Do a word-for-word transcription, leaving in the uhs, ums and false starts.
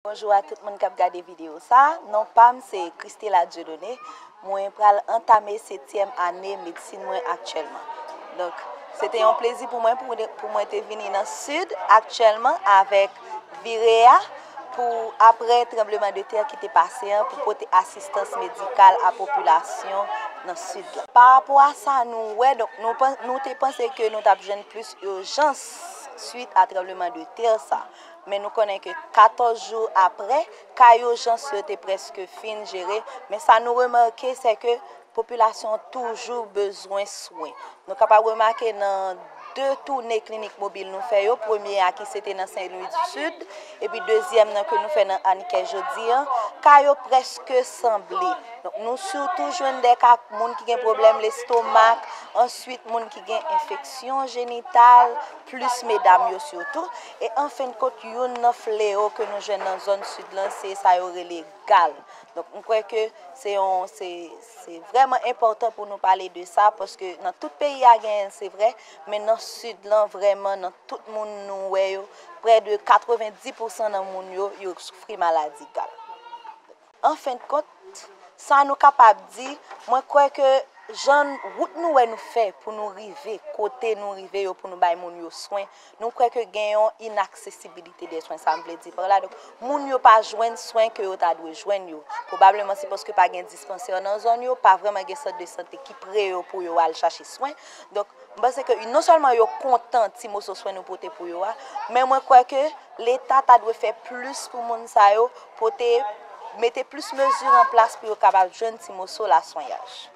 Bonjou a tout moun k ap gade videyo sa. Non pa m se Christela Dieudonné. Mwen pral antame setyèm ane medsin mwen aktyèlman. Donk, se te yon plezi pou mwen pou, pou mwen te vini nan Sid aktyèlman avèk Virea pou apre tranbleman de tè ki te pase an pou pote asistans medikal a popilasyon nan Sid la. Pa rapò a sa nou wè, donk nou, nou te panse ke nou t ap jwenn plis ijans swit a tranbleman de tè sa. Men nou konnen ke katòz jou apre, ka ijans yo te prèske fin jere, men sa nou remake se ke popilasyon an toujou bezwen swen. Nou kapab remake nan de toune klinik mobil nou fè yo, premye a ki se te nan Sen Lwi di Sid, epi dezyèm nan ke nou fè nan Annikè jodi an, ka yo prèske sanble. Donk nou sitou jwenn de ka moun ki gen pwoblèm lestomak, answit moun ki gen enfeksyon jenital, plis medam yo sitou. E an fen de kont, youn nan fleo ke nou jwenn nan zòn Sid lan, se sa yo rele gal. Donk m kwè ke se yon, se, se vrèman enpòtan pou nou pale de sa, paske nan tout peyi a genyen l, se vre, men nan Sid lan, vrèman, nan tout moun nou wè yo, prè de katrevenndis pousan nan moun yo, yo soufri maladi gal. An fen de kont, sa nou kapab di, mwen kwè ke jan wout nou wè nou fè pou nou rive kote nou rive yo, pou nou bay moun yo swen, nou kwè ke gen yon inaksesibilite de swen. Sa m vle di pa la, donk, moun yo pa jwenn swen ke yo ta dwe jwenn yo. Pwobableman se paske pa gen dispansè nan zòn yo, pa vrèman gen sant de sante ki pre yo pou yo al chache swen. Donk, m panse ke non sèlman yo kontan ti moso swen nou pote pou yo a, men mwen kwè ke Leta ta dwe fè plis pou moun sa yo, pote, mete plis mezi an plas pou yo kapab jwenn ti moso laswenyaj.